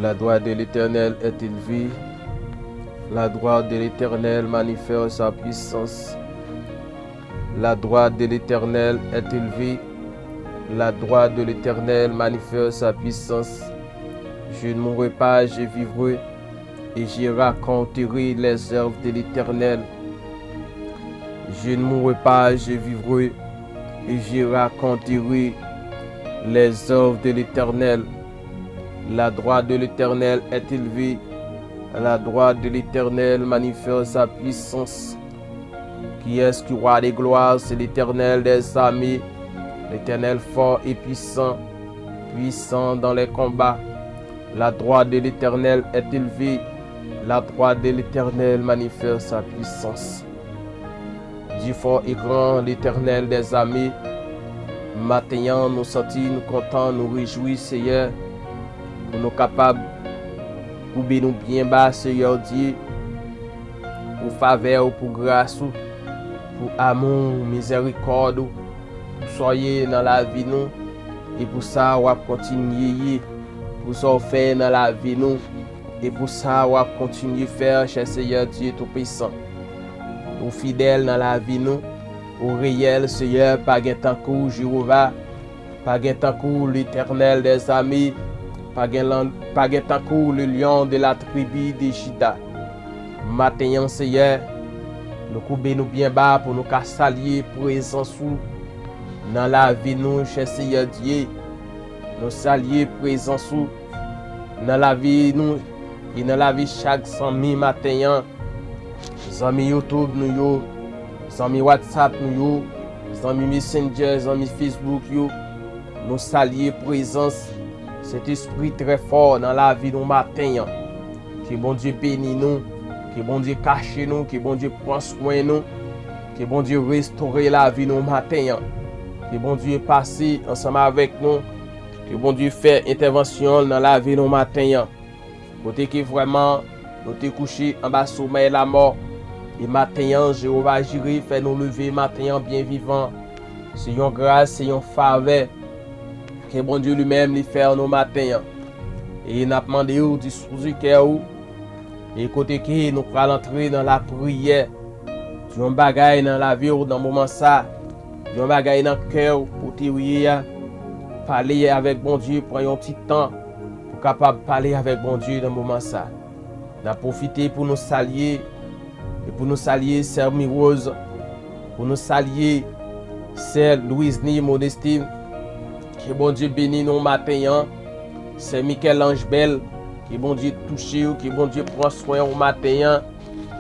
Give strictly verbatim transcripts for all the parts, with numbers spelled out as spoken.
La droite de l'Éternel est élevée. La droite de l'Éternel manifeste sa puissance. La droite de l'Éternel est élevée. La droite de l'Éternel manifeste sa puissance. Je ne mourrai pas, je vivrai, et je raconterai les œuvres de l'Éternel. Je ne mourrai pas, je vivrai, et je raconterai les œuvres de l'Éternel. La droite de l'Éternel est élevée. La droite de l'Éternel manifeste sa puissance. Qui est-ce qui roi de gloire? C'est l'Éternel des armées. L'Éternel fort et puissant, puissant dans les combats. La droite de l'Éternel est élevée. La droite de l'Éternel manifeste sa puissance. Dieu fort et grand, l'Éternel des armées. Maten an, nou santi nou kontan, nou rejwi, Seyè, pou nou kapab koube nou byen ba, Seyè Dye, pou favè w, pou gras ou, pou amou w, mizèrikòd ou, pou sa w ye nan lavi nou, e pou sa w ap kontinye ye, pou sa w fè nan lavi nou, e pou sa w ap kontinye fè, chè Seyè Dye Toupisan. Ou fidèl nan lavi nou, ou reyèl, Seyè, pa gen tankou w, Jewova, pa gen tankou w, Letènèl dèzame, pa gen, lan- pa gen tankou w, le Lion de la tribi de Jida. Maten an, Seyè, nou koube nou byen ba pou nou ka salye prezans ou nan lavi nou, chè Seyè Dye. Nou salye prezans ou nan lavi nou e nan lavi chak zanmi maten an. Zanmi YouTube nou yo, zanmi WhatsApp nou yo, zanmi Messenger, zanmi Facebook yo, nou salye prezans Sentespri trè fò nan lavi nou maten an. Ke Bondye beni nou, ke Bondye kache nou, ke Bondye pran swen nou, ke Bondye restore lavi nou maten an. Ke Bondye pase ansanm avèk nou, ke Bondye fè entèvansyon l nan lavi nou maten an. Kote ke vrèman nou te kouche anba somèy lamò, e maten an, Jewova Jire fè nou leve maten an byen vivan. Se yon gras, se yon favè ke Bondye li menm li fè nou maten an. E n ap mande w dispoze kè w, e kote ke nou pral antre nan lapriyè, di yon bagay nan lavi w nan moman sa, di yon bagay nan kè w kote w ye a, pale avèk Bondye, pran yon ti tan pou kapab pale avèk Bondye nan moman sa. N ap pwofite pou nou salye, e pou nou salye Sè Mirose, pou nou salye Sè Louisny Modestin. Ke Bondye beni nou maten an. Sè Michel-Ange Bell, ke Bondye touche w, ke Bondye pran swen w maten an.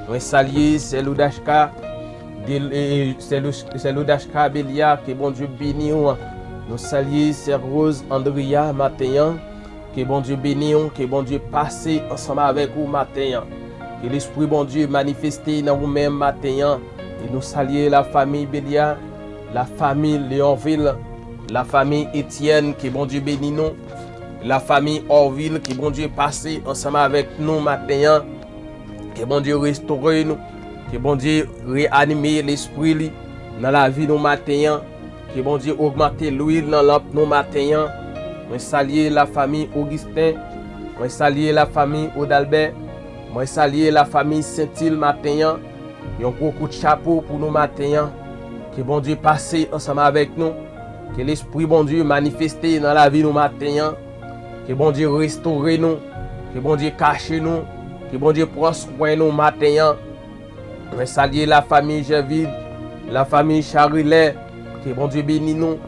Mwen salye Sè Loudachka, de, e, Sè Lou- Sè Loudachka Belia, ke Bondye beni w. Nou salye Sè Rose Andria maten an. Ke Bondye beni w, ke Bondye pase ansanm avèk ou maten an. Ke Lespri Bondye manifeste nan ou menm maten an. E nou salye lafanmi Belia, lafanmi Leonville, lafanmi Etienne, ke Bondye beni nou. Lafanmi Orville, ke Bondye pase ansanm avèk nou maten an. Ke Bondye restore nou. Ke Bondye reanime lespri li nan lavi nou maten an. Ke Bondye ogmante lwil nan lanp nou maten an. Mwen salye lafanmi Augustin. Mwen salye lafanmi Odalbè. Mwen salye lafanmi Sentil maten an. Yon gwo kout chapo pou nou maten an. Ke Bondye pase ansanm avèk nou. Ke Lespri Bondye manifeste nan lavi nou maten an. Ke Bondye restore nou. Ke Bondye kache nou. Ke Bondye pran swen nou maten an. Mwen salye lafanmi Jèvid, lafanmi Charilè, ke Bondye beni nou.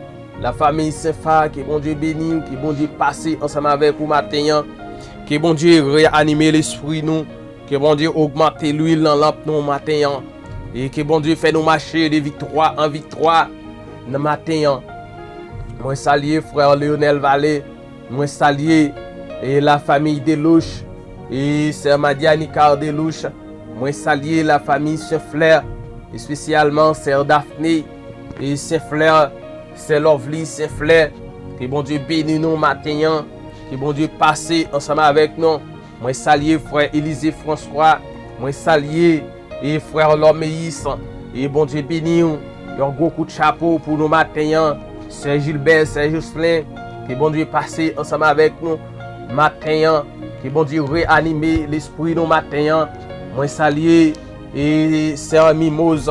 Lafanmi Senfa, ke Bondye beni w, ke Bondye pase ansanm avèk ou maten an. Ke Bondye reanime lespri nou, ke Bondye ogmante lwil nan lanp nou maten an. E ke Bondye fè nou mache de viktwa an viktwa nan maten an. Mwen salye frè Leonel Vale, mwen salye e lafanmi Delouche e sè Madianica Delouche. Mwen salye lafanmi Sen Flè, espesyalman sè Daphné e Sen Flè, sè Lovely Sen Flè. Ke Bondye beni nou maten an. Ke Bondye pase ansanm avèk nou. Mwen salye frè Elize Franswa. Mwen salye e frè Lòmeyis. E Bondye beni w. Yon gwo kout chapo pou nou maten an. Sè Jilbè, sè Joslin. Ke Bondye pase ansanm avèk nou maten an. Ke Bondye reanime lespri nou maten an. Mwen salye e sè Mimoz.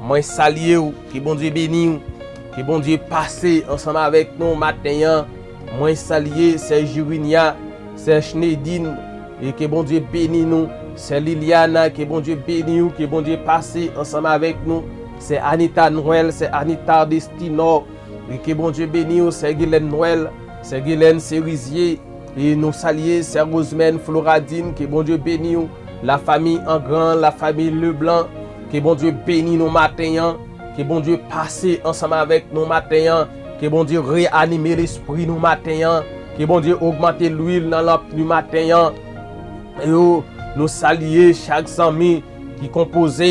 Mwen salye w. Ke Bondye beni w. Ke Bondye pase ansanm avèk nou maten an. Mwen salye sè Jirinya, sè Chnedin, e ke Bondye beni nou. Sè Liliana, ke Bondye beni w, ke Bondye pase ansanm avèk nou. Sè Anita Nwèl, sè Anita Destinor, e ke Bondye beni w. Sè Gilèn Nwèl, sè Gilèn Serizye, e nou salye sè Rosemèn Floradin, ke Bondye beni w. Lafanmi Angran, lafanmi Leblan, ke Bondye beni nou maten an. Ke Bondye pase ansanm avèk nou maten an. Ke Bondye reanime lespri nou maten an. Ke Bondye ogmante lwil nan lanp nou maten an. Yo, nou salye chak zanmi ki konpoze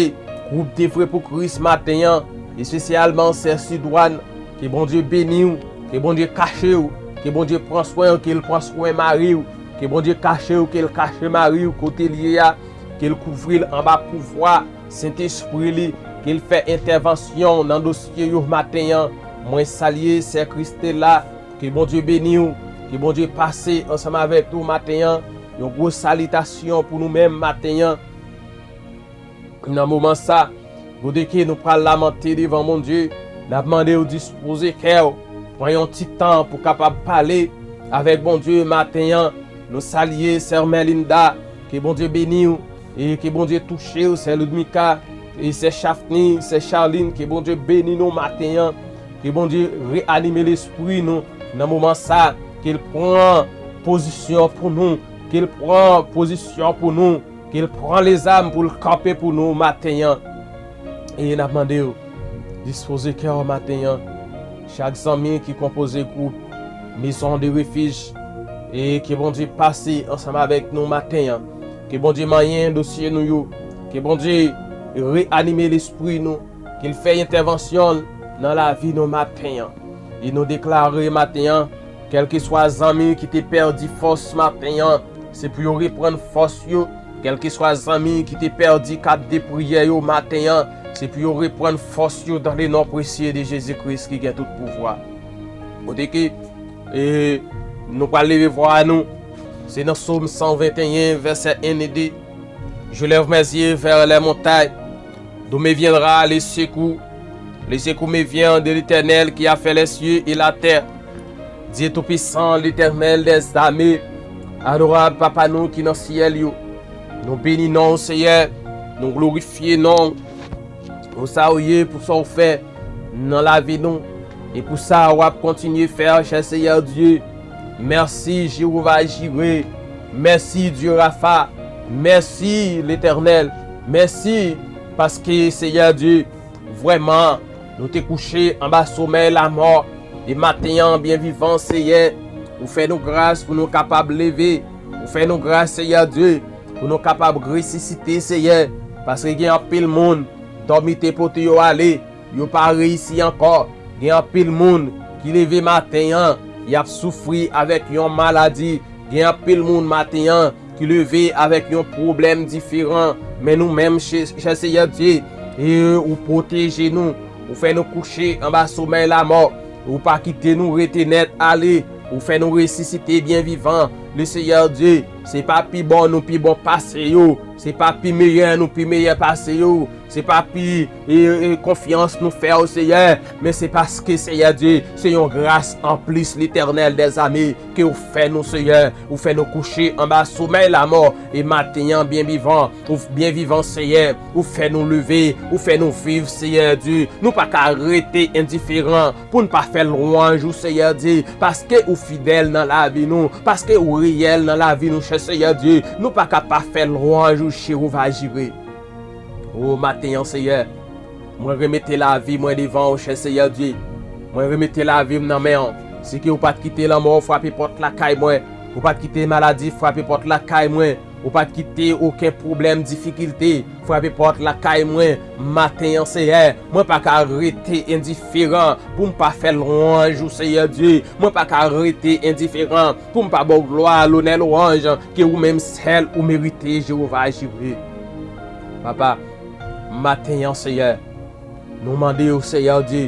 gwoup Devwe pou Kris maten an, espesyalman sè Sidwan. Ke Bondye beni w, ke Bondye kache w, ke Bondye pran swen w, ke l pran swen mari w. Ke Bondye kache w, ke l kache mari w kote l ye a, ke l kouvri l anba pouvwa Sentespri li, ke l fè entèvansyon nan dosye yo maten an. Mwen salye sè Kristela, ke Bondye beni w, ke Bondye pase ansanm avèk nou maten an. Yon gwo salitasyon pou nou menm maten an. Nan moman sa, kote ke nou pral lamante devan Bondye, n ap mande w dispoze kè w, pran yon ti tan pou kapab pale avèk Bondye maten an. Nou salye sè Melinda, ke Bondye beni w, e ke Bondye touche w, sè Ludmika, e sè Chafni, sè Charlene, ke Bondye beni nou maten an, ke Bondye reanime lespri nou nan moman sa, ke l pran pozisyon pou nou, ke l pran pozisyon pou nou, ke l pran lezam pou l kanpe pou nou maten an. E n ap mande w, dispoze kè w maten an. Chak zanmi ki konpoze gwoup Maison de Refuge, e ke Bondye pase ansanm avèk nou maten an. Ke Bondye manyen dosye nou yo. Ke Bondye reanime lespri nou. Ke l fè entèvansyon l nan lavi nou maten an. E nou deklare maten an, kèlkeswa zanmi ki te pèdi fòs maten an, se pou yo reprann fòs yo. Kèlkeswa zanmi ki te pèdi kat de priyè yo maten an, se pou yo reprann fòs yo dans le nom précieux de Jésus-Christ ki gen tout pouvwa. Kote ke, e, nou pral leve vwa nou, se nan Sòm san venteyen, vèsè en e de. Je lève mes yeux vers les montagnes. D'où me viendra le secours? Le secours me vient de l'Éternel qui a fait les cieux et la terre. Dieu Tout-Puissant, l'Éternel des armées, adorab Papa nou ki nan syèl yo, nou beni non w, Seyè, nou glorifye non w, pou sa w ye, pou sa w fè nan lavi nou, e pou sa w ap kontinye fè, chè Seyè Dye. Mèsi, Jewova Jire. Mèsi, Dye Rafa. Mèsi, Letènèl. Mèsi, paske, Seyè Dye, vrèman, nou te kouche anba somèy lamò. E maten an, byen vivan, Seyè, ou fè nou gras pou nou kapab leve. Ou fè nou gras, Seyè Dye, pou nou kapab resisite, Seyè. Paske gen anpil moun, dòmi te pote yo ale. Yo pa reyisi ankò. Gen anpil moun ki leve maten an, y ap soufri avèk yon maladi. Gen anpil moun maten an ki leve avèk yon pwoblèm diferan. Men nou menm, chè, chè Seyè Dye, e ou pwoteje nou. Ou fè nou kouche anba somèy lamò. Ou pa kite nou rete nèt ale. Ou fè nou resisite byen vivan. Le Seyè Dye, se pa pi bon nou pi bon pase yo. Se pa pi meyè nou pi meyè pase yo. Se pa pi, e, e, konfyans nou fè w, Seyè, men se paske, Seyè Dye, se yon gras anplis, Letènèl dèzame, ke w fè nou, Seyè. Ou fè nou kouche anba somèy lamò, e maten an byen vivan. Ou byen vivan, Seyè. Ou fè nou leve, ou fè nou viv, Seyè Dye. Nou pa ka rete endiferan pou n pa fè lwanj ou, Seyè Dye, paske ou fidèl nan lavi nou, paske ou reyèl nan lavi nou, chè Seyè Dye. Nou pa ka pa fè lwanj ou, Jewova Jire. O maten an, Seyè, mwen remete lavi mwen devan ou, chè Seyè Dye. Mwen remete lavi m nan men w. Si ke ou pa t kite lanmò frape pòt lakay mwen, ou pa t kite maladi frape pòt lakay mwen, ou pa t kite okenn pwoblèm, difikilte frape pòt lakay mwen maten an, Seyè. Mwen pa ka rete endiferan pou m pa fè lwanj ou, Seyè Dye. Mwen pa ka rete endiferan pou m pa ba w glwa, lonè, lwanj ke ou menm sèl ou merite, Jewova Jire. Papa, maten an, Seyè, nou mande w, Seyè Dye,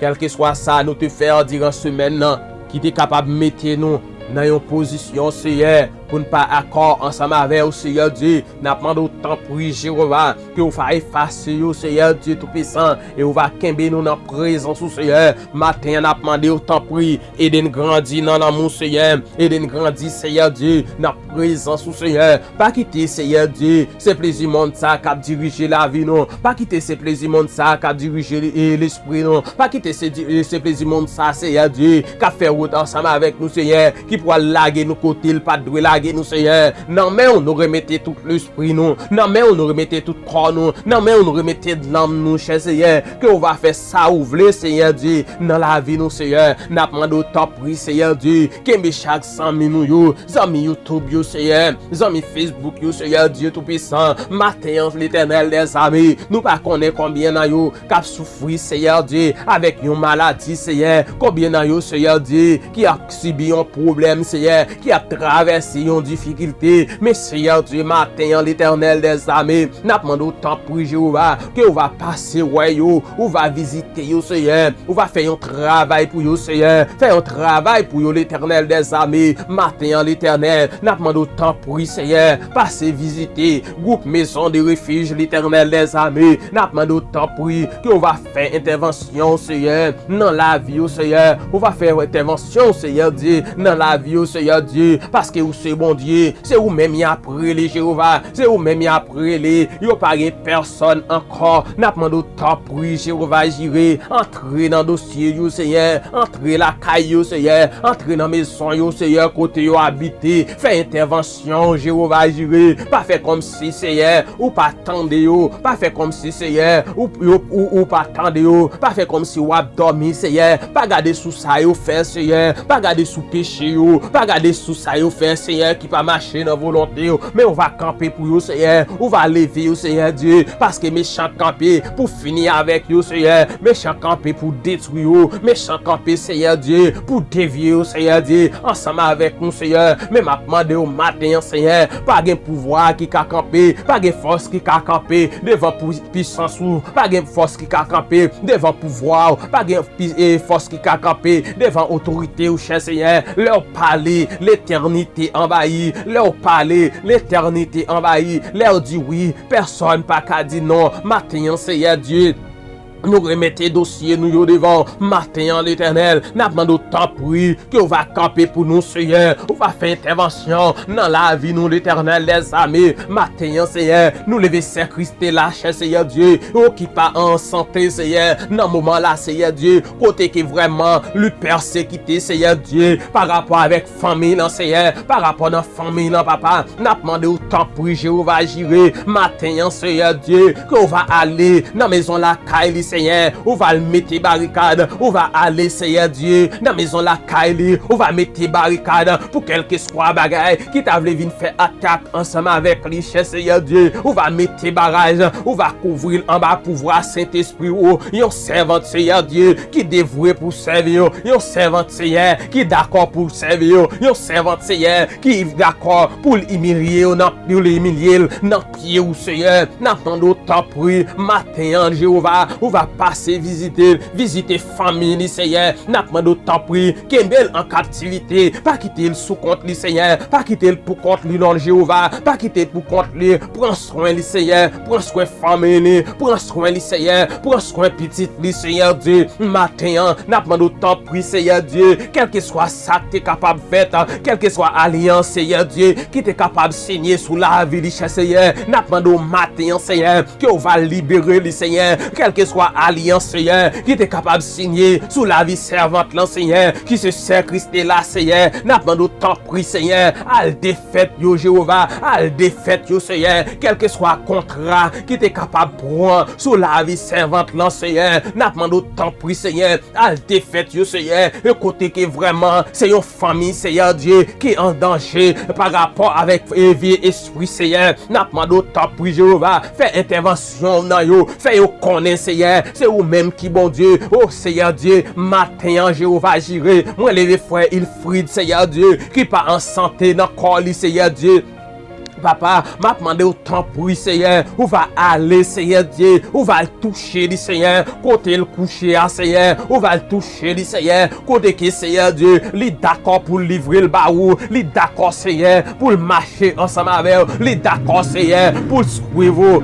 kèlkeswa sa nou te fè diran semèn nan, ki te kapab mete nou nan yon pozisyon, Seyè, pou n pa akò ansanm avè w, Seyè Dye. N ap mande w, tanpri, Jewova, ke w va efase yo, Seyè Dye Toupisan, e w va kenbe nou nan prezans ou, Seyè. Maten an, n ap mande w, tanpri, ede n grandi nan lanmou, Seyè. Ede n grandi, Seyè Dye, nan prezans ou, Seyè. Pa kite, Seyè Dye, se plezi monn sa k ap dirije lavi nou. Pa kite se plezi monn sa k ap dirije, e, lespri nou. Pa kite se di-, e, se plezi monn sa, Seyè Dye, k ap fè wout ansanm avèk nou, Seyè, ki pral lage nou kote l pa t dwe lage nou, Seyè. Nan men w, nou remete tout lespri nou. Nan men w, nou remete tout kò nou. Nan men w, nou remete nanm nou, chè Seyè. Ke w va fè sa ou vle, Seyè Dye, nan lavi nou, Seyè. N ap mande w, tanpri, Seyè Dye, kenbe chak zanmi nou yo, zanmi YouTube yo, Seyè, zanmi Facebook yo, Seyè Dye Toupisan. Maten an, Letènèl dèzame, nou pa konnen konbyen nan yo k ap soufri, Seyè Dye, avèk yon maladi, Seyè. Konbyen nan yo, Seyè Dye, ki ap sibi yon pwoblèm, Seyè, ki ap travèse yon difikilte. Men, Seyè Dye, maten an, Letènèl dèzame, n ap mande w, tanpri, Jewova, ke w va pase wè yo, ou va vizite yo, Seyè. Ou va fè yon travay pou yo, Seyè. Fè yon travay pou yo, Letènèl dèzame. Maten an, Letènèl, n ap mande w, tanpri, Seyè, pase vizite gwoup Maison de Refuge, Letènèl dèzame. N ap mande w, tanpri, ke w va fè entèvansyon, Seyè, nan lavi yo, Seyè. Ou va fè entèvansyon, Seyè Dye, nan lavi yo, Seyè Dye, paske ou se Bondye. Se ou menm y ap rele, Jewova. Se ou menm y ap rele. Yo pa gen pèsòn ankò. N ap mande w, tanpri, Jewova Jire, antre nan dosye yo, Seyè. Antre lakay yo, Seyè. Antre nan mezon yo, Seyè, kote yo abite. Fè entèvansyon, Jewova Jire. Pa fè kòmsi, Seyè, ou pa tande yo. Pa fè kòmsi, Seyè, ou, yo, ou, ou pa tande yo. Pa fè kòmsi w ap dòmi, Seyè. Pa gade sou sa yo fè, Seyè. Pa gade sou peche yo. Pa gade sou sa yo fè, Seyè, ki pa mache nan volonte yo. Men ou va kanpe pou yo, Seyè. Ou va leve yo, Seyè Dye. Paske mechan kanpe pou fini avèk yo, Seyè. Mechan kanpe pou detwi yo. Mechan kanpe, Seyè Dye, pou devye yo, Seyè Dye, ansanm avèk nou, Seyè. Men m ap mande w maten an, Seyè, pa gen pouvwa ki ka kanpe, pa gen fòs ki ka kanpe devan pou-, pisans ou, pa gen fòs ki ka kanpe devan pouvwa w, pa gen pi-, e, fòs ki ka kanpe devan otorite w, chè Seyè. Lè w pale, letènite anvayi. Lè w pale, letènite anvayi. Lè w di wi, pèsòn pa ka di non. Maten an, Seyè Dye, nou remete dosye nou yo devan w. Maten an, Letènèl, n ap mande w, tanpri, ke w va kanpe pou nou, Seyè. Ou va fè entèvansyon nan lavi nou, Letènèl dèzame. Maten an, Seyè, nou leve sè Kristela, chè Seyè Dye, ou ki pa an sante, Seyè, nan moman la, Seyè Dye, kote ke vrèman li pèsekite, Seyè Dye, pa rapò avèk fanmi l lan, Seyè, pa rapò nan fanmi l lan, papa. N ap mande w, tanpri, Jewova Jire, maten an, Seyè Dye, ke w va ale nan mezon lakay li, Seyè. Ou va al mete barikad, ou va ale, Seyè Dye, nan mezon lakay li, ou va mete barikad pou kèlkeswa bagay ki ta vle vin fè atak ansanm avèk li, chè Seyè Dye. Ou va mete baraj, ou va kouvri l anba pouvwa Sentespri ou. Yon sèvant, Seyè Dye, ki devwe pou sèvi w. Yon sèvant, Seyè, ki dakò pou sèvi w. Yon sèvant, Seyè, ki dakò pou l imilye w nan, pou l imilye l nan pye w, Seyè. N ap mande w, tanpri, maten an, Jewova, ou va pase vizite l, vizite fanmi li, Seyè. N ap mande w, tanpri, kenbe l an kaptivite. Pa kite l sou kont li, Seyè. Pa kite l pou kont li, non, Jewova. Pa kite l pou kont li. Pran swen li, Seyè. Pran swen fanmi li. Pran swen li, Seyè. Pran swen pitit li, Seyè Dye. Maten an, n ap mande w, tanpri, Seyè Dye, kèlkeswa sa k te kapab fèt, kèlkeswa alyans, Seyè Dye, ki te kapab sinye sou lavi li, chè Seyè, n ap mande w maten an, Seyè, ke w va libere li, Seyè. Kèlkeswa alyans, Seyè, ki te kapab sinye sou lavi sèvant lan, Seyè, ki se sè Kristela, Seyè, n ap mande w, tanpri, Seyè, al defèt yo, Jewova, al defèt yo, Seyè. Kèlkeswa kontra ki te kapab pran sou lavi sèvant lan, Seyè, n ap mande w, tanpri, Seyè, al defèt yo, Seyè. E kote ke vrèman se yon fanmi, Seyè Dye, ki an danje pa rapò avèk, e, vye espri, Seyè, n ap mande w, tanpri, Jewova, fè entèvansyon w nan yo, fè yo konnen, Seyè, se ou menm ki Bondye. O Seyè Dye, maten an, Jewova Jire, mwen leve frè Ilfrid, Seyè Dye, ki pa an sante nan kò li, Seyè Dye. Papa, m ap mande w tanpri, Seyè, ou va ale, Seyè Dye, ou va al touche li, Seyè, kote l kouche a, Seyè, ou va al touche li, Seyè, kote ke, Seyè Dye, li dakò pou l livre l ba ou, li dakò, Seyè, pou l mache ansanm avè w, li dakò, Seyè, pou l swiv ou.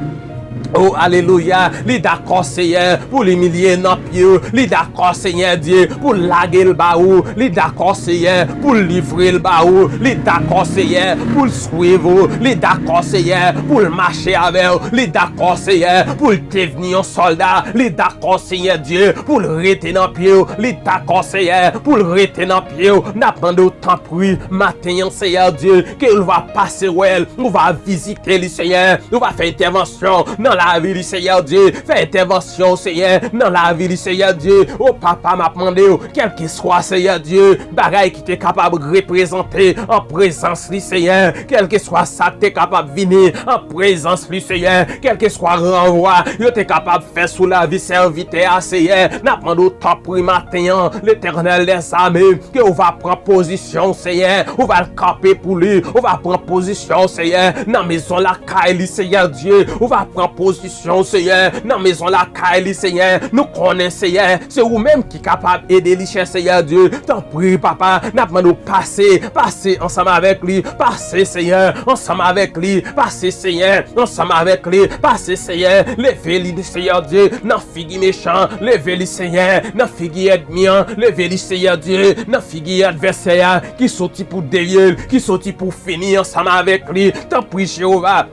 O, alelouya! Li dakò, Seyè, pou l imilye nan pye w. Li dakò, Seyè Dye, pou l lage l ba ou. Li dakò, Seyè, pou l livre l ba ou. Li dakò, Seyè, pou l swiv ou. Li dakò, Seyè, pou l mache avè w. Li dakò, Seyè, pou l devni yon sòlda. Li dakò, Seyè Dye, pou l rete nan pye w. Li dakò, Seyè, pou l rete nan pye w. N ap mande w tanpri, maten an, Seyè Dye, ke l va pase wè l. Ou va vizite li, Seyè. Ou va fè entèvansyon nan lavi li, Seyè Dye. Fè entèvansyon, Seyè, nan lavi li, Seyè Dye. O Papa, m ap mande w, kèlkeswa, Seyè Dye, bagay ki te kapab reprezante an prezans li, Seyè, kèlkeswa sa k te kapab vini an prezans li, Seyè, kèlkeswa ranvwa yo te kapab fè sou lavi sèvitè a, Seyè, n ap mande w tanpri maten an, Letènèl dèzame, ke ou va pran pozisyon, Seyè, ou va al kanpe pou li, ou va pran pozisyon, Seyè, nan mezon lakay li, Seyè Dye, ou va pran pozisyon, Seyè, nan mezon lakay li, Seyè, nou konnen, Seyè, se ou menm ki kapab ede li, chè Seyè Dye, tanpri, Papa, n ap mande w pase, pase ansanm avèk li, pase, Seyè, ansanm avèk li, pase, Seyè, ansanm avèk li, pase, Seyè, leve li, Seyè Dye, nan figi mechan, leve li, Seyè, nan figi ènmi an, leve li, Seyè Dye, nan figi advèsè a, ki soti pou devye l, ki soti pou fini ansanm avèk li. Tanpri, Jewova,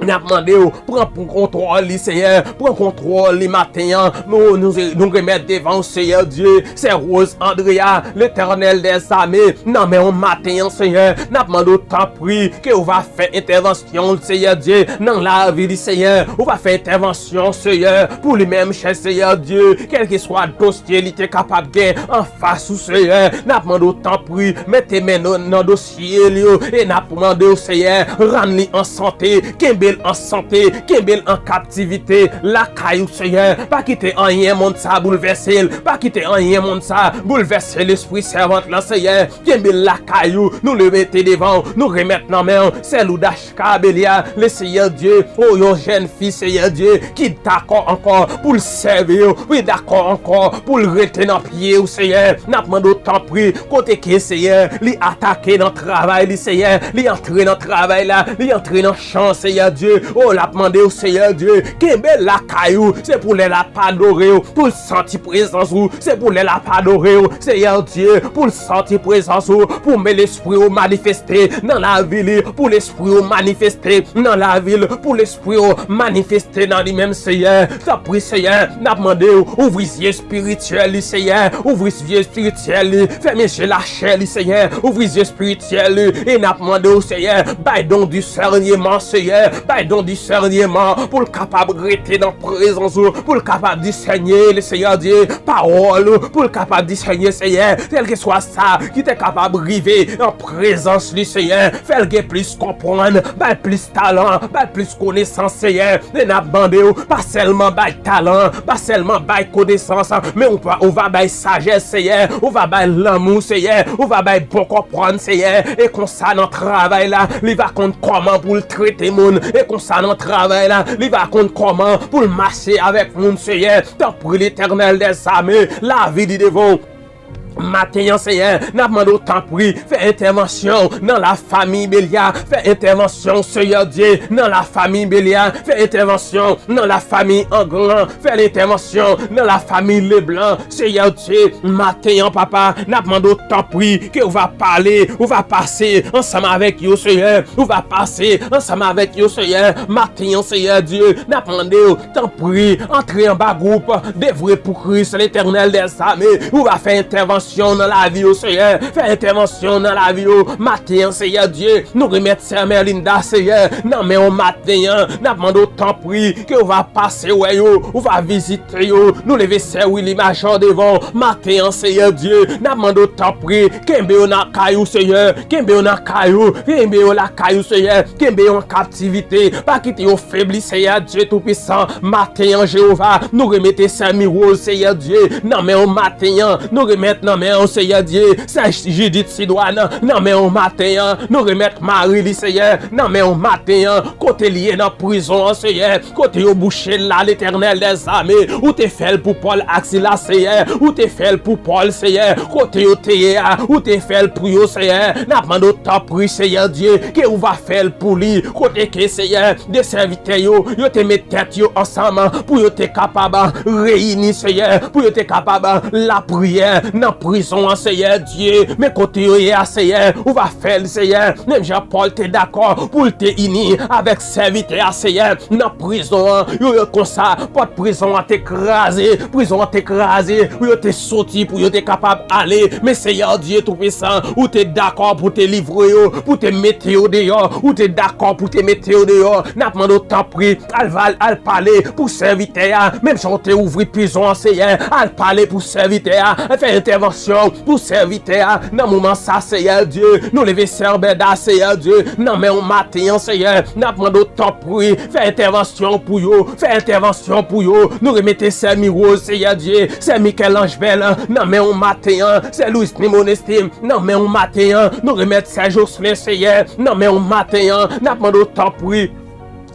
n ap mande w, pran pou kontwòl li, Seyè, pran kontwòl li maten an. Nou, nou, nou remèt devan w, Seyè Dye, sè Rose Andrea, Letènèl dèzame, nan men w maten an, Seyè, n ap mande w, tanpri, ke w va fè entèvansyon, Seyè Dye, nan lavi li, Seyè. Ou va fè entèvansyon, Seyè, pou li menm, chè Seyè Dye, kèlkeswa dosye li te kapab gen anfas ou, Seyè. N ap mande w, tanpri, mete men nou nan dosye li yo, e n ap mande w, Seyè, rann li an sante, kenbe l an sante, kenbe l an kaptivite, lakay ou, Seyè. Pa kite anyen monn sa boulvèse l, pa kite anyen monn sa boulvèse lespri sèvant lan, Seyè. Kenbe l lakay ou, nou le mete devan w, nou remèt nan men w, sè Loudash Kabelia, le Seyè Dye, o yon jèn fi, Seyè Dye, ki dakò ankò pou l sèvi w, wi, dakò ankò pou l rete nan pye w, Seyè. N ap mande w, tanpri, kote ke, Seyè, li atake nan travay li, Seyè, li antre nan travay la, li antre nan chan, Seyè Dye, o, l ap mande w, Seyè Dye, kenbe l lakay ou, se pou lè l ap adore w, pou l santi prezans ou, se pou lè l ap adore w, Seyè Dye, pou l santi prezans ou, pou men lespri ou manifeste nan lavi li, pou lespri ou manifeste nan lavi l, pou lespri ou manifeste nan li menm, Seyè. Tanpri, Seyè, n ap mande w, ouvri zye espirityèl li, Seyè, ouvri zye espirityèl li, fèmen zye lachè li, Seyè, ouvri zye espirityèl li, e n ap mande w, Seyè, bay don disèneman, Seyè, bay don disèneman pou l kapab rete nan prezans ou, pou l kapab disène, le Seyè Dye, pawòl ou, pou l kapab disène, Seyè, kèlkeswa sa ki te kapab rive an prezans li, Seyè, fè l gen plis konprann, bay plis talan, bay plis konesans, Seyè, e n ap mande w, pa sèlman bay talan, pa sèlman bay konesans, men ou va, ou va bay sajès, Seyè, ou va bay lanmou, Seyè, ou va bay bon konprann, Seyè, e konsa nan travay la, li va konn kòman pou l trete moun, e konsa nan travay la, li va konn kòman pou l mache avèk moun, Seyè. Tanpri, Letènèl dèzame, lavi li devan w. Maten an, Seyè, n ap mande w, tanpri, fè entèvansyon nan lafanmi Belia, fè entèvansyon, Seyè Dye, nan lafanmi Belia, fè entèvansyon nan lafanmi Angran, fè entèvansyon nan lafanmi Leblan, Seyè Dye, maten an, Papa, n ap mande w, tanpri, ke w va pale, ou va pase ansanm avèk yo, Seyè, ou va pase ansanm avèk yo, Seyè, maten an, Seyè Dye, n ap mande w, tanpri, antre anba gwoup, devwe pou Kris, Letènèl dèzame, ou va fè entèvansyon nan lavi yo, Seyè. Fè entèvansyon nan lavi yo. Maten an, Seyè Dye, nou remèt sè Merlinda, Seyè, nan men w maten an. N ap mande w, tanpri, ke w va pase wè yo, ou va vizite yo. Nou leve sè Willy Major devan w. Maten an, Seyè Dye, n ap mande w, tanpri, kenbe yo nan kay ou, Seyè. Kenbe yo nan kay ou. Kenbe yo lakay ou, Seyè. Kenbe yo an kaptivite. Pa kite yo febli, Seyè Dye Toupisan. Maten an, Jewova, nou remete sè Miwoz, Seyè Dye, nan men w maten an. Nou remèt nan men w, Seyè Dye. Sè Jidit Sidwàn, nan men w maten an. Nou remèt mari li, Seyè, nan men w maten an. Kote li ye nan prizon an, Seyè, kote yo bouche l la, Letènèl dèzame, ou te fè l pou Pòl ak Sila, Seyè, ou te fè l pou Pòl, Seyè, kote yo te ye a, ou te fè l pou yo, Seyè. N ap mande w, tanpri, Seyè Dye, ke ou va fè l pou li, kote ke, Seyè, de sèvitè yo, yo te met tèt yo ansanm pou yo te kapab reyini, Seyè, pou yo te kapab lapriyè nan prizon an, Seyè Dye. Men kote yo ye a, Seyè, ou va fè l, Seyè, menm jan Pòl te dakò pou l te ini avèk sèvitè a, Seyè, nan prizon an. Yo, yo konsa, pòt prizon an te kraze, prizon an te kraze, pou yo te soti, pou yo te kapab ale. Men Seyè Dye Toupisan, ou te dakò pou te livre yo, pou te mete yo deyò, ou te dakò pou te mete yo deyò. N ap mande w, tanpri, al, al, al pale pou sèvitè a, menm jan w te ouvri prizon an, Seyè, al pale pou sèvitè a, fè entèvansyon pou sèvitè a. Nan moman sa, Seyè Dye, nou leve sè Bèda, Seyè Dye, nan men w maten an, Seyè. N ap mande w, tanpri, fè entèvansyon pou yo, fè entèvansyon pou yo. Nou remete sè Miwoz, Seyè Dye, sè Mikèlanj Bèl, nan men w maten an, sè Louis Nimonesti, nan men w maten an. Nou remèt sè Joslin, Seyè, nan men w maten an. N ap mande w, tanpri,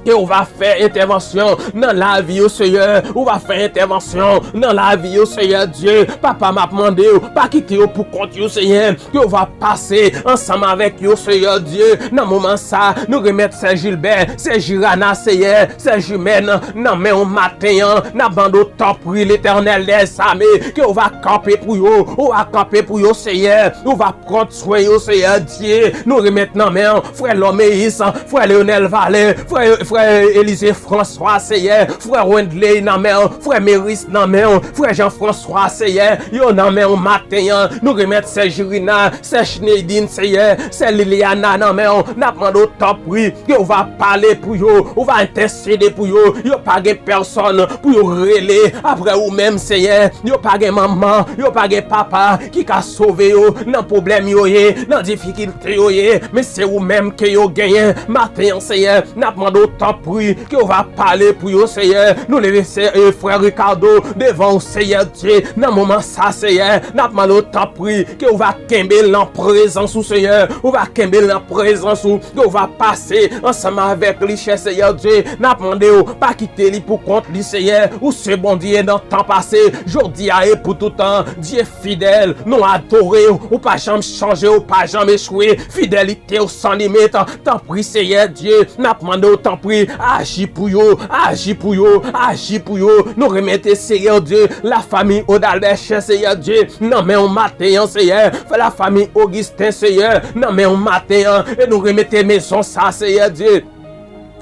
ke ou va fè entèvansyon nan lavi yo, Seyè. Ou va fè entèvansyon nan lavi yo, Seyè Dye. Papa, m ap mande w, pa kite yo pou kont yo, Seyè. Ke ou va pase ansanm avèk yo, Seyè Dye. Nan moman sa, nou remèt sè Jilbè, sè Jirana, Seyè, sè Jimèn, nan men w maten an. N ap mande w, tanpri, Letènèl dèzame, ke ou va kanpe pou yo, ou va kanpe pou yo, Seyè. Ou va pran swen yo, Seyè Dye. Nou remèt nan men w frè Lòmeyis, frè Leonèl Valè, frè, frè Elize Franswa, Seyè, frè Wendley nan men w, frè Meris nan men w, frè Jan Franswa, Seyè, yo nan men w maten an. Nou remèt sè Jirina, sè Chneydin, Seyè, sè Liliana nan men w. N ap mande w, tanpri, ke ou va pale pou yo, ou va entèsede pou yo. Yo pa gen pèsòn pou yo rele apre ou menm, Seyè. Yo pa gen manman, yo pa gen papa ki ka sove yo nan pwoblèm yo ye, nan difikilte yo ye. Men se ou menm ke yo genyen maten an, Seyè. N ap mande w, tanpri, ke ou va pale pou yo, Seyè. Nou leve sè, e, frè Ricardo devan w, Seyè Dye, nan moman sa, Seyè. N ap mande w, tanpri, ke ou va kenbe l nan prezans ou, Seyè. Ou va kenbe l nan prezans ou, ke ou va pase ansanm avèk li, chè Seyè Dye. N ap mande w, pa kite li pou kont li, Seyè. Ou se Bondye nan tan pase, jodi a e pou toutan. Dye fidèl, nou adore w. Ou pa janm chanje, ou pa janm echwe. Fidelite w san limit. Tanpri, Seyè Dye, n ap mande w, tanpri, aji pou yo, aji pou yo, aji pou yo. Nou remete, Seyè Dye, lafanmi Odalbè Chen, Seyè Dye, nan men w maten an, Seyè. Fè lafanmi Ogisten, Seyè, nan men w maten an. E nou remete mezon sa, Seyè Dye.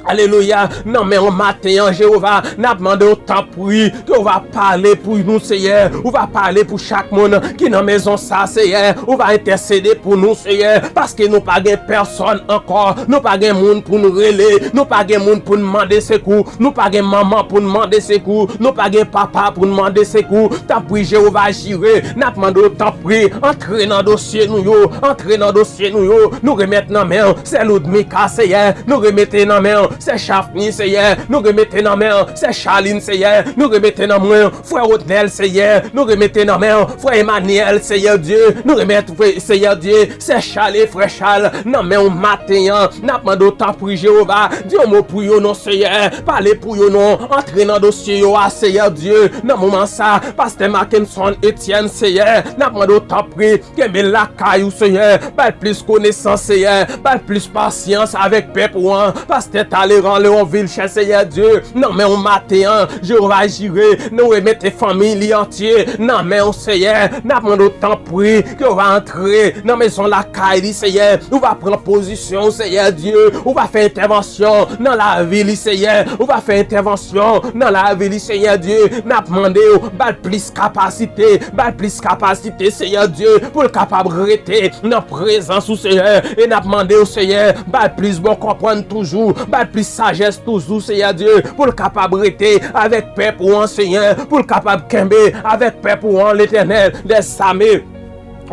Alelouya, nan men w maten an, Jewova, n ap mande w, tanpri, ke w va pale pou nou, Seyè. Ou va pale pou chak moun ki nan mezon sa, Seyè. Ou va entèsede pou nou, Seyè, paske nou pa gen pèsòn ankò. Nou pa gen moun pou n rele. Nou pa gen moun pou n mande sekou. Nou pa gen manman pou n mande sekou. Nou pa gen papa pou n mande sekou. Tanpri, Jewova Jire, n ap mande w, tanpri, antre nan dosye nou yo. Antre nan dosye nou yo. Nou remèt nan men w sè Loudmika, Seyè. Nou remete nan men w sè Chafni, Seyè. Nou remete nan men w sè Chalin, Seyè. Nou remete nan men w frè Rodnèl, Seyè. Nou remete nan men w frè Emanyèl, Seyè Dye. Nou remèt, frè, Seyè Dye, sè Chale, frè Chal, nan men w maten an. N ap mande w, tanpri, Jewova, di yon mo pou yo non, Seyè. Pale pou yo non. Antre nan dosye yo a, Seyè Dye. Nan moman sa, pastè Mackenson Etienne, Seyè, n ap mande w, tanpri, kenbe l lakay ou, Seyè. Ba l plis konesans, Seyè. Ba l plis pasyans avèk pèp ou an. Pastè Talleyrand Léonville, chè Seyè Dye, nan men w maten an, Jewova Jire, nou remete fanmi li antye nan men w, Seyè. N ap mande w, tanpri, ke w va antre nan mezon lakay li, Seyè. Ou va pran pozisyon w, Seyè Dye. Ou va fè entèvansyon nan lavi li, Seyè. Ou va fè entèvansyon nan lavi li, Seyè Dye. N ap mande w, ba l plis kapasite, ba l plis kapasite, Seyè Dye, pou l kapab rete nan prezans ou, Seyè. E n ap mande w, Seyè, ba l plis bon konprann toujou, ba l plis sajès toujou, Seyè Dye, pou l kapab rete avèk pèp ou an, Seyè, pou l kapab kenbe avèk pèp ou an, Letènèl dèzame.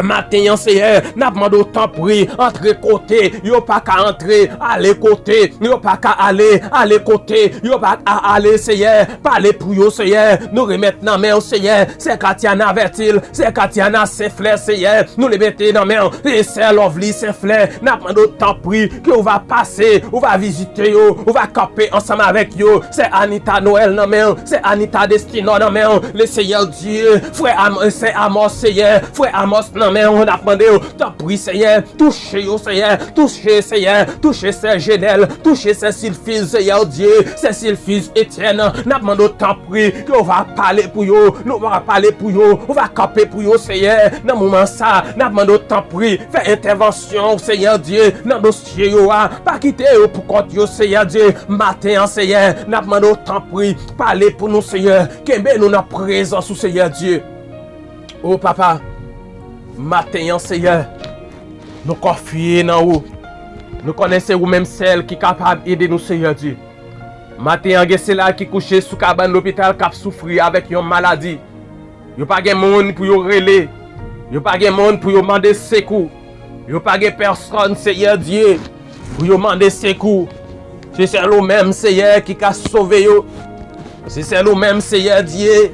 Maten an, Seyè, n ap mande w tanpri, antre kote yo pa ka antre, ale kote yo pa ka ale, ale kote yo pa ka ale, Seyè. Pale pou yo, Seyè. Nou remèt nan men w, Seyè. Sè Katiana Vètil, Sè Katiana Senflè, Seyè. Nou remete nan men w. E Sè Lovely Senflè, n ap mande w tanpri ke w va pase, w va vizite yo, w va kanpe ansanm avèk yo. Sè Anita Noël nan men w, Sè Anita Destino nan men w. Le Seyè Dye, frè Am-, Sè Amos, Seyè, frè Amos nan men w, n ap mande w, tanpri, Seyè, touche yo, Seyè, touche, Seyè, touche Sè Jenèl, touche Sè Silfiz, Seyè Dye, Sè Silfiz Etyèn, n ap mande w, tanpri, ke w va pale pou yo, nou va pale pou yo, ou va kanpe pou yo, Seyè, nan moman sa, n ap mande w, tanpri, fè entèvansyon, Seyè Dye, nan dosye yo a, pa kite yo pou kont yo, Seyè Dye, maten an, Seyè, n ap mande w, tanpri, pale pou nou, Seyè, kenbe nou nan prezans ou, Seyè Dye. O Papa, maten an, Seyè, nou konfye nan ou. Nou konnen se ou menm sèl ki kapab ede nou, Seyè Dye. Maten an, gen sila ki kouche sou kabann lopital k ap soufri avèk yon maladi. Yo pa gen moun pou yo rele. Yo pa gen moun pou yo mande sekou. Yo pa gen pèsonn, Seyè Dye, pou yo mande sekou. Se sèl ou menm, Seyè, ki ka sove yo. Se sèl ou menm, Seyè Dye,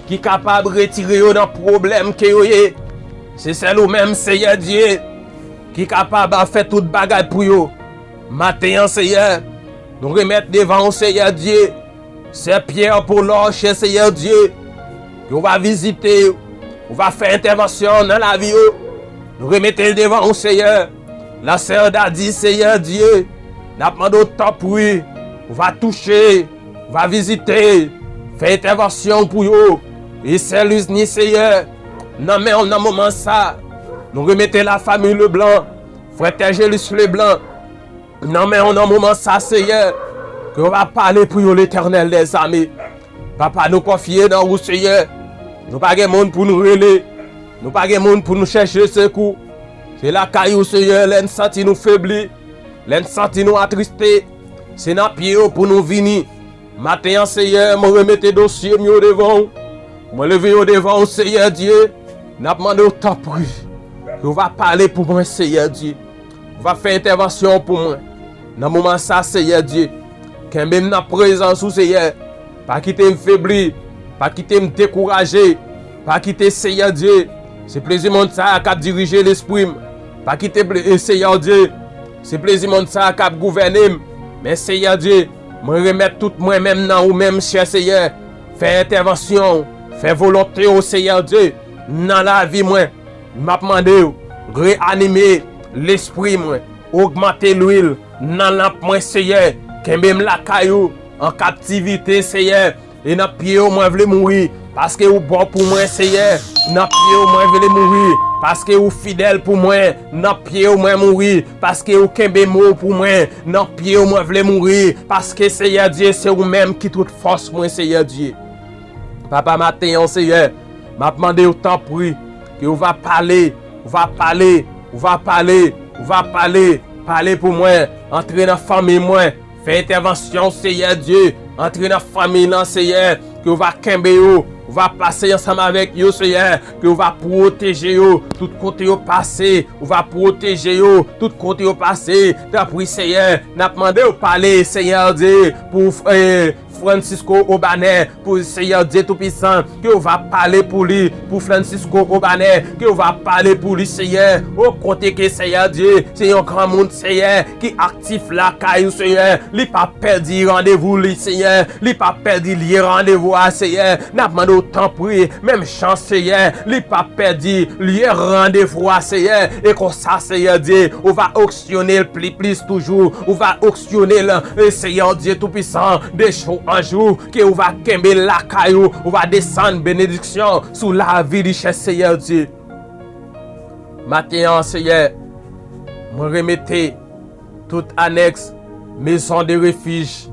ki kapab retire yo nan pwoblèm ke yo ye. Se sèl ou menm, Seyè Dye, ki kapab fè tout bagay pou yo. Maten an, Seyè, nou remèt devan ou, Seyè Dye, Sè Pyè Polò, chè Seyè Dye, ke w va vizite yo, ou va fè entèvansyon nan lavi yo. Nou remete l devan ou, Seyè. La sè Dadi, Seyè Dye, n ap mande w tanpri, ou va touche, ou va vizite, fè entèvansyon pou yo. E Sè Luzni, Seyè, nan men w nan moman sa, nou remete la fanmi Leblanc, frè Tèjelus Leblanc, nan men w nan moman sa, Seyè, ke w va pale pou yo, Letènèl dèzame. Papa, nou konfye nan ou, Seyè. Nou pa gen moun pou nou rele. Nou pa gen moun pou nou chèche sekou. Se lakay ou, Seyè, lè n santi nou febli, lè n santi nou atriste. Se nan pye w pou nou vini. Maten an, Seyè, mwen remete dosye m yo devan w. Mwen leve yo devan w, Seyè Dye. N ap mande w, tanpri, ke w va pale pou mwen, Seyè Dye. Ou va fè entèvansyon pou mwen. Nan moman sa, Seyè Dye, kenbe m nan prezans ou, Seyè. Pa kite m febli. Pa kite m dekouraje. Pa kite, Seyè Dye, se plezi monn sa a k ap dirije lespri m. Pa kite ple-, e, Seyè Dye, se plezi monn sa a k ap gouvène m. Men, Seyè Dye, mwen remèt tout mwen menm nan ou menm, chè Seyè. Fè entèvansyon w, fè volonte w, Seyè Dye, nan lavi mwen. M ap mande w, reanime lespri mwen, ogmante lwil nan lanp mwen, Seyè. Kenbe m lakay ou, an kaptivite, Seyè. E nan pye w mwen vle mouri, paske ou bon pou mwen, Seyè. Nan pye w mwen vle mouri, paske ou fidèl pou mwen. Nan pye w mwen mouri, paske ou kenbe mo w pou mwen. Nan pye w mwen vle mouri, paske, Seyè Dye, se ou menm ki tout fòs mwen, Seyè Dye. Papa, maten an, Seyè, m ap mande w, tanpri, ke w va pale, w va pale, w va pale, w va pale, pale pou mwen, antre nan fanmi mwen, fè entèvansyon, Seyè Dye, antre nan fanmi lan, Seyè, ke w va kenbe yo, w va pase ansanm avèk yo, Seyè, ke w va pwoteje yo, tout kote yo pase, w va pwoteje yo, tout kote yo pase, tanpri, Seyè, n ap mande w pale, Seyè Dye, pou, eh, Francisco Obanè, pou Seyè Dye Toupisan, ke w va pale pou li, pou Francisco Obanè, ke w va pale pou li, Seyè. O kote ke Seyè Dye, se yon granmoun, Seyè, ki aktif lakay ou, Seyè. Li pa pèdi randevou li, Seyè. Li pa pèdi lye randevou a, Seyè. N ap mande w tanpri, menm jan, Seyè, li pa pèdi lye randevou a, Seyè. E konsa, Seyè Dye, ou va onksyone l pli plis toujou. Ou va onksyone l, e, Seyè Dye Toupisan, de jou an jou, ke ou va kenbe l lakay ou, ou va desann benediksyon sou lavi li, chè Seyè Dye. Maten an, Seyè, mwen remete tout anèks Maison de Refuge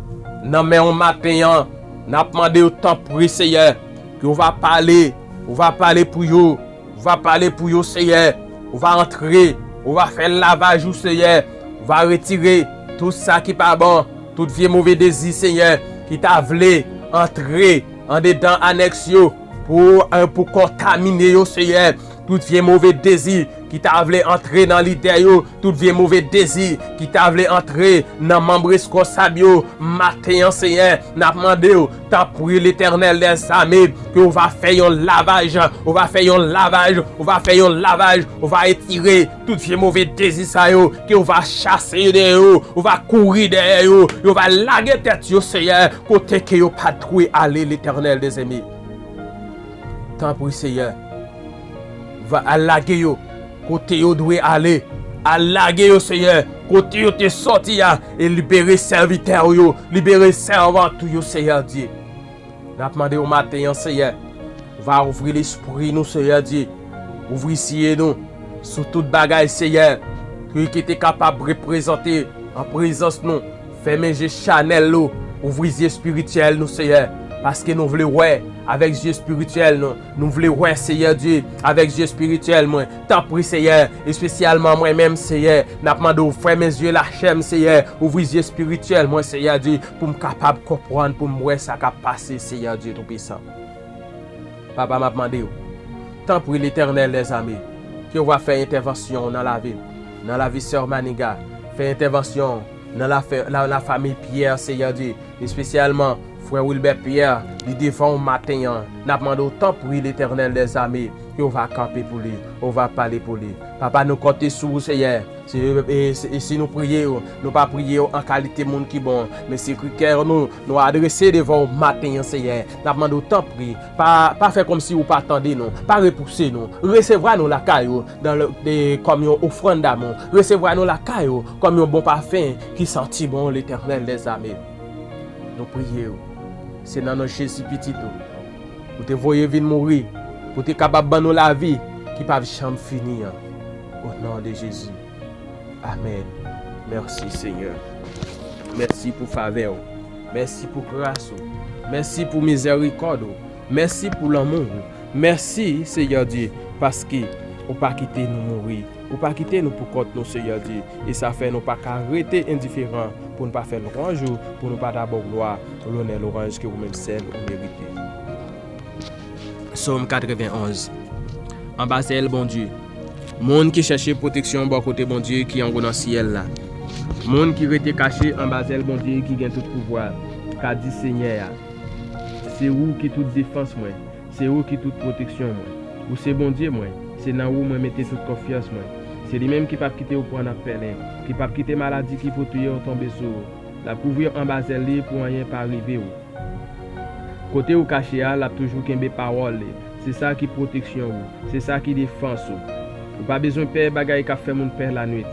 nan men w maten an. N ap mande w, tanpri, Seyè, ke w va pale, ou va pale pou yo, ou va pale pou yo, Seyè, ou va antre, ou va fè lavaj ou, Seyè, ou va retire tout sa ki pa bon, tout vye move dezi, Seyè, ki ta vle antre andedan anèks yo pou, eh, pou kontamine yo, Seyè. Tout vye move dezi ki ta vle antre nan lide yo, tout vye move dezi ki ta vle antre nan manm reskonsab yo, maten an, Seyè, n ap mande w, tanpri, Letènèl dèzame, ke w va fè yon lavaj, w va fè yon lavaj, w va fè yon lavaj, w va etire tout vye move dezi sa yo, ke w va chase yo dèyè yo, w va kouri dèyè yo, yo va lage tèt yo, Seyè, kote ke yo pa t dwe ale, Letènèl dèzame. Tanpri, Seyè, va al lage yo kote yo dwe ale. Al lage yo, Seyè, kote yo te sòti a, e libere sèvitè w yo, libere sèvant ou yo, Seyè Dye. N ap mande w maten an, Seyè, va ouvri lespri nou, Seyè Dye. Ouvri zye nou sou tout bagay, Seyè, ki, ki te kapab reprezante an prezans nou. Fèmen je chanèl nou, ouvri zye espirityèl nou, Seyè, paske nou vle wè avèk zye espirityèl nou. Nou vle wè, Seyè Dye, avèk zye espirityèl mwen. Tanpri, Seyè, espesyalman mwen menm, Seyè, n ap mande w fèmen zye lachè m, Seyè, ouvri zye espirityèl mwen, Seyè Dye, pou m kapab konprann, pou m wè sa k ap pase, Seyè Dye Toupisan. Papa, m ap mande w, tanpri, Letènèl dèzame, ke w va fè entèvansyon w nan lavi m, nan lavi sè Maniga, fè entèvansyon w nan lafè-, la, lafanmi Pyè, Seyè Dye, espesyalman frè Wilbè Pyè, li devan w maten an. N ap mande w, tanpri, Letènèl dèzame, ke w va kanpe pou li, w va pale pou li. Papa, nou konte sou ou, Seyè. Si, e, si, e si nou priye w, nou pa priye w an kalite moun ki bon, men se kri kè nou, nou adrese devan w maten an, Seyè. N ap mande w, tanpri, pa, pa fè kòmsi ou pa tande nou, pa repouse nou. Resevwa nou lakay ou dan le, de, kòm yon ofrann damou. Resevwa nou lakay ou kòm yon bon pafen ki santi bon, Letènèl dèzame. Nou priye w. Se nan non Jezi, Pitit ou, ou te voye vin mouri, pou te kapab ban nou lavi ki p ap janm fini an. O non de Jezi. Amèn. Mèsi, Senyè. Mèsi pou favè w. Mèsi pou gras ou. Mèsi pou mizèrikòd ou. Mèsi pou lanmou ou. Mèsi, Senyè Dye, paske ou pa kite nou mouri. Ou pa kite nou pou kont nou, Senyè Dye. E sa fè nou pa ka rete endiferan pou nou pa fè lwanj ou, pou nou pa ta ba w glwa, lonè, lwanj ke ou menm sèl ou merite. Sòm katrevenn onz. Anba zèl Bondye. Moun ki chèche pwoteksyon bò kote Bondye ki anwo nan syèl la. Moun ki rete kache anba zèl Bondye ki gen tout pouvwa, ka di Senyè a, se ou ki tout defans mwen, se ou ki tout pwoteksyon mwen. Ou se Bondye mwen, se nan ou mwen mete tout konfyans mwen. Se li menm ki p ap kite w pran nan pèlen, ki p ap kite maladi ki pou touye w tonbe sou ou. L ap kouvri w anba zèl li pou anyen pa rive w. Kote ou kache a, l ap toujou kenbe pawòl li. Se sa ki pwoteksyon ou, se sa ki defans ou. Ou pa bezwen pè bagay k ap fè moun pè lannwit,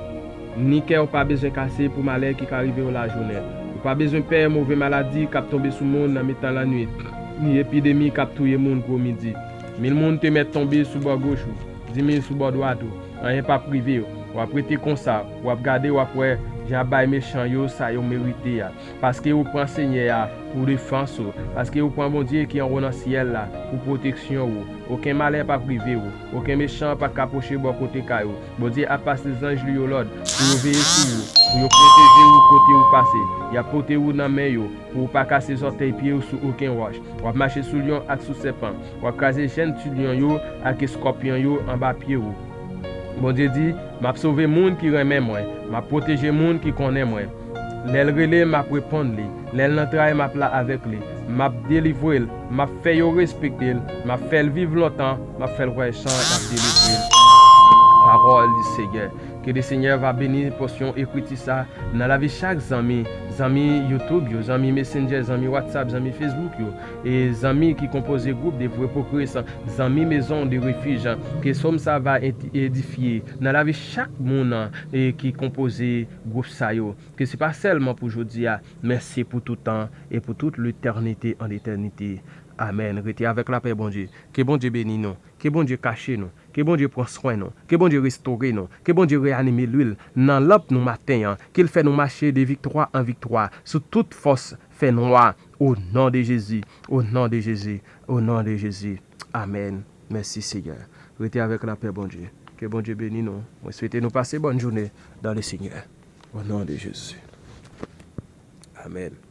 ni kè w pa bezwen kase pou malè ki ka rive w lajounen. Ou pa bezwen pè move maladi k ap tonbe sou moun nan mitan lannwit, ni epidemi k ap touye moun gwo midi. Mil moun te mèt tonbe sou bò goch ou, di mil sou bò dwat ou, anyen p ap rive w. W ap rete konsa, w ap gade, w ap wè jan y ap bay mechan yo sa yo merite a. Paske ou pran Senyè a pou defans ou, paske ou pran Bondye ki anwo nan syèl la pou pwoteksyon ou. Okenn malè p ap rive ou, okenn mechan p ap ka pwoche bò kote kay ou. Bondye ap pase zanj li yo lòd pou yo veye sou ou, pou yo pwoteje ou kote ou pase. Y ap pote ou nan men yo pou ou pa kase zòtèy pye w sou okenn wòch. W ap mache sou lyon ak sou sèpan. W ap kraze jenn ti lyon yo ak eskòpyon yo anba pye ou. Bondye di, m ap sove moun ki renmen mwen, m ap pwoteje moun ki konnen mwen. Lè l rele, m ap reponn li. Lè l nan tray, m ap la avèk li. M ap delivre l, m ap fè yo respekte l, m ap fè l viv lontan, m ap fè l wè jan l ap delivre l. Pawòl di Senyè. Ke le Senyè va beni pòsyon ekriti sa nan lavi chak zanmi, zanmi YouTube yo, zanmi Messenger, zanmi WhatsApp, zanmi Facebook yo, e zanmi ki konpoze gwoup de vre pokris, zanmi Maison de Refuge, ke sòm sa va edi-, edifye nan lavi chak moun, e ki konpoze gwoup sa yo. Ke se pa sèlman pou jodi a, men se pou tout tan e pou tout letènite an etènite. Amèn. Rete avèk lapè Bondye. Ke Bondye beni nou. Ke Bondye kache nou. Ke Bondye pran swen nou. Ke Bondye restore nou. Ke Bondye reyanime lwil nan lanp nou maten an. Ke l fè nou mache de viktwa an viktwa sou tout fòs fènwa. O non de Jezi. O non de Jezi. O non de Jezi. Amèn. Mèsi, Senyè. Rete avèk lapè Bondye. Ke Bondye beni nou. Mwen swete nou pase bòn jounen dan le Senyè. O non de Jezi. Amèn.